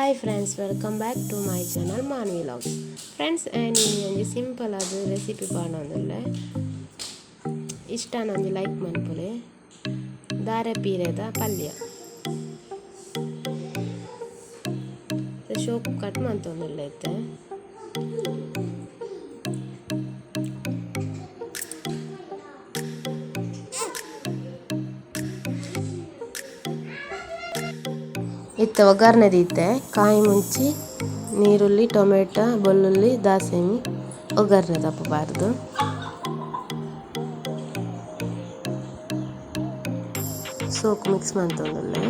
Hi friends, welcome back to my channel Manvi vlogs. Friends, ಇನಿ ಒಂಜಿ simple ಆದ್ recipe ಪಾಡೊಂದುಲ್ಲೆ. ಇಷ್ಟ ಒಂಜಿ ಲೈಕ್ ಮನ್ಪುಲೆ. ದಾರೆ ಪೀರೆದ ಪಲ್ಯ ಶೋಕ್ ಕಟ್ ಮಂತೊಂದುಲ್ಲೆ ಇತ್ತೆ. ಇತ್ತೆ ಒಗ್ಗರಣೆ ದೀತೆ ಕಾಯಿ ಮುಂಚಿ, ನೀರುಳ್ಳಿ, ಟೊಮೆಟೊ, ಬೆಳ್ಳುಳ್ಳಿ, ದಾಸೆಮಿ ಒಗ್ಗರಣೆ ದಪ್ಪಬಾರ್ದು. ಸೋಕು ಮಿಕ್ಸ್ ಮಂತೊಂದುಲ್ಲೆ.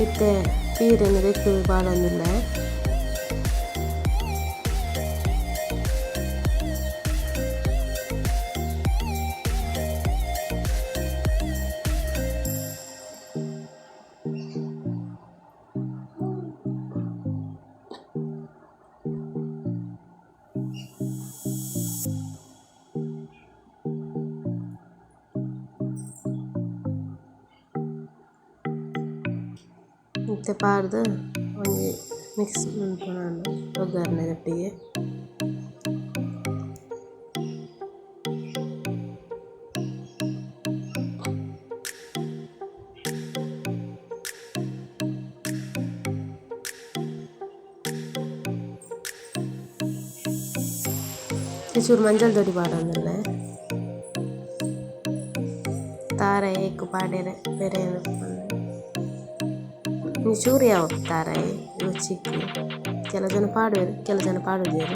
ಇತ್ತೆ ಪೀರೆನ್ ದೆಕ್ಕ್ ಪಾಡೊಂದುಲ್ಲೆ. ಇತ್ತೆ ಪಾಡ್ದ್ ಒಂಜಿ ಮಿಕ್ಸ್ ಮನ್ಪೊಡಾಂಡ್ ಒಗ್ಗರಣೆದೊಟ್ಟಿಗೆ. ಚೂರು ಮಂಜಲ್ ದೊಡಿ ಪಾಡೊಂದುಲ್ಲೆ. ತಾರೆ ಏಕ್ ಪಾಡೆರೆ ಬೇರೆ ಚೂರು ಯಾವಪ್ ತಾರಾಯಿ ರುಚಿಕ್. ಕೆಲವು ಜನ ಪಾಡುವೆರ್, ಕೆಲವು ಜನ ಪಾಡುಜೆರ್.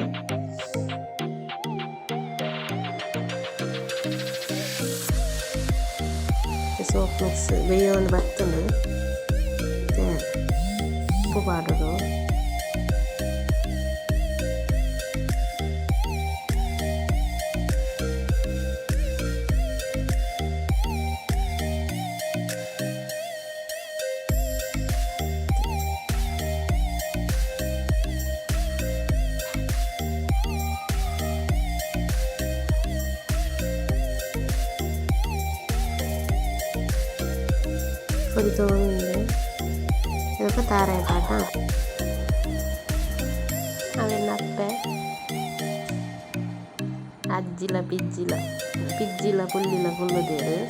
Soap mix ಬೇಯೊಂದು ಬತ್ತುಂಡು. ಇತ್ತೆ ಉಪ್ಪು ಪಾಡೊಡು. ಕೊದಿತೊಂದುಂಡು. ಬೊಕ ತಾರಾಯಿ ಪಾಡ್ಂಡ ಅವೆನ್ ಅಪ್ಪೆ ಅಜ್ಜಿಲ ಪಿಜ್ಜಿಲ ಪಿಜ್ಜಿಲ ಪುಲ್ಲಿಲ ಕುಲ್ಲುದೆರ್.